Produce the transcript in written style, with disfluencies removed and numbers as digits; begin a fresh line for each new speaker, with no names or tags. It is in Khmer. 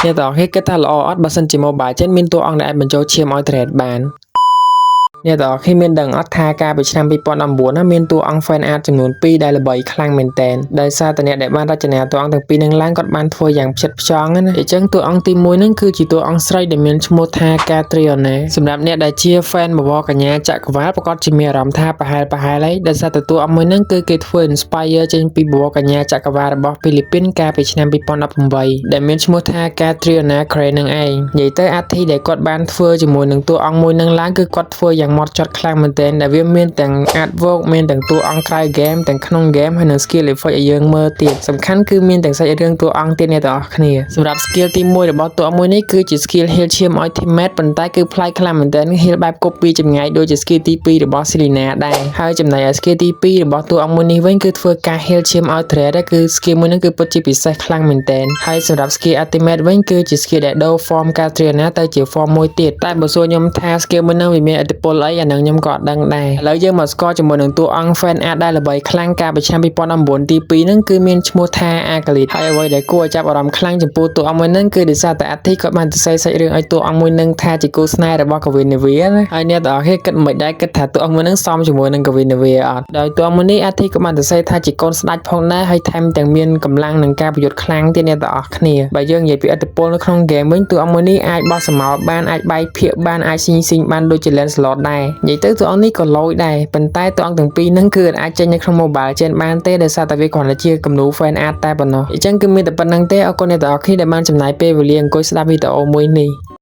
អ្នកទាំងអស់គ្នាគិតថាល្អអត់បើសិនជា Mobile Legends មានតួអង្គដែលអាចបញ្ចូលឈាមឲ្យ turret បានអ្នកទាំងអស់គ្នាមានដឹងអត់ថាកាលពីឆ្នាំ2019ណាមានតួអង្គ fan art ចំនួន2ដែលល្បីខ្លាំងមែនទែនដោយសារតែអ្នកដែលបានរចនាតួអង្គទាំងពីរនឹងឡើងគាត់បានធ្វើយ៉ាងផ្ចិតផ្ចង់ណាអញ្ចឹងតួអង្គទី1ហ្នឹងគឺជាតួអង្គស្រីដែលមានឈ្មោះថា Catriona សម្រាប់អ្នកដែលជា fan បវរកញ្ញាចក្រវាលប្រកាសជាមានអារម្មណ៍ថាប្រហែលប្រហែលហើយដោយសារតែតួអង្គមួយហ្នឹងគឺគេធ្វើ inspire ចេញពីបវរកញ្ញាចក្រវាលរបស់ហ្វីលីពីនកាលពីឆ្នាំ2018ដែលមានឈ្មោះថា Catriona Gray នឹងឯងនិយាយទៅអាធីដែលគាត់បានធ្វើជាមួយនឹងតួអង្គមួយនឹងឡើងគឺគាត់ធ្វើយ៉ាងម៉ត់ចត់ខ្លាំងមែនទែនដែលវាមានទាំង artwork មានទាំងតួអង្គក្រៅ game ទាំងក្នុង game ហើយនិង skill effect ឲ្យយើងមើលទៀតសំខាន់គឺមានទាំងសាច់រឿងតួអង្គទៀតអ្នកទាំងអស់គ្នាសម្រាប់ skill ទី1របស់តួអង្គមួយនេះគឺជា skill heal ឈាមឲ្យ teammate ប៉ុន្តែគឺប្លែកខ្លាំងមែនទែន heal បែប copy ចម្ងាយដូចជា skill ទី2របស់ Selena ដែរហើយចំណែកឯ skill ទី2របស់តួអង្គមួយនេះវិញគឺធ្វើការ heal ឈាមឲ្យ turret ដែរគឺ skill មួយនេះគឺពិតជាពិសេសខ្លាំងមែនទែនហើយសម្រាប់ skill ultimate វិញគឺជា skill ដែលដូរ form Catriona ទៅជា form មួយទៀតតែបើសួរខ្ញុំថា skill មួយហ្នឹងវាមានឥទ្ធិពលអីអាហ្នឹងខ្ញុំក៏អត់ដឹងដែរឥឡូវយើងមកស្គាល់ជាមួយនឹងតួអង្គ fan art ដែលល្បីខ្លាំងកាលពីឆ្នាំ2019ទី2ហ្នឹងគឺមានឈ្មោះថា Arcalith ហើយអ្វីដែលគួរឲ្យចាប់អារម្មណ៍ខ្លាំងចំពោះតួអង្គមួយហ្នឹងគឺដោយសារតែអាធីគាត់បានសរសេរសាច់រឿងឲ្យតួអង្គមួយហ្នឹងថាជាគូស្នេហ៍របស់ Guinevere ណាហើយអ្នកទាំងអស់គ្នាគិតមិនដែរគិតថាតួអង្គមួយហ្នឹងសមជាមួយនឹង Guinevere អត់ដោយតួអង្គមួយនេះអាធីក៏បានសរសេរថាជាកូនស្ដេចផងដែរហើយថែមទាំងមានកម្លាំងនិងការប្រយុទ្ធខ្លាំងទៀតអ្នកទាំងអស់គ្នាបើយើងនិយាយពីឥទ្ធិពលនៅក្នុងហ្គេមវិញតួអង្គមួយនេះអាចបោះស្រមោលបានអាចបែកភាកបានអាចស៊ីស៊ីបានដូចជា Lancelot ដែរនិយាយទៅតួអង្គនេះក៏លយដែរប៉ុន្តែតួអង្គទាំងពីរហ្នឹងគឺអាចចេញនៅក្នុង Mobile Legends បានទេដោយសារតែវាគ្រាន់តែជាគំនូរ fan art តែប៉ុណ្ណោះអញ្ចឹងគឺមានតែប៉ុណ្ណឹងទេអរគុណអ្នកទាំងអស់គ្នាដែលបានចំណាយពេលវេលាអង្គុយស្ដាប់វីដេអូមួយនេះ។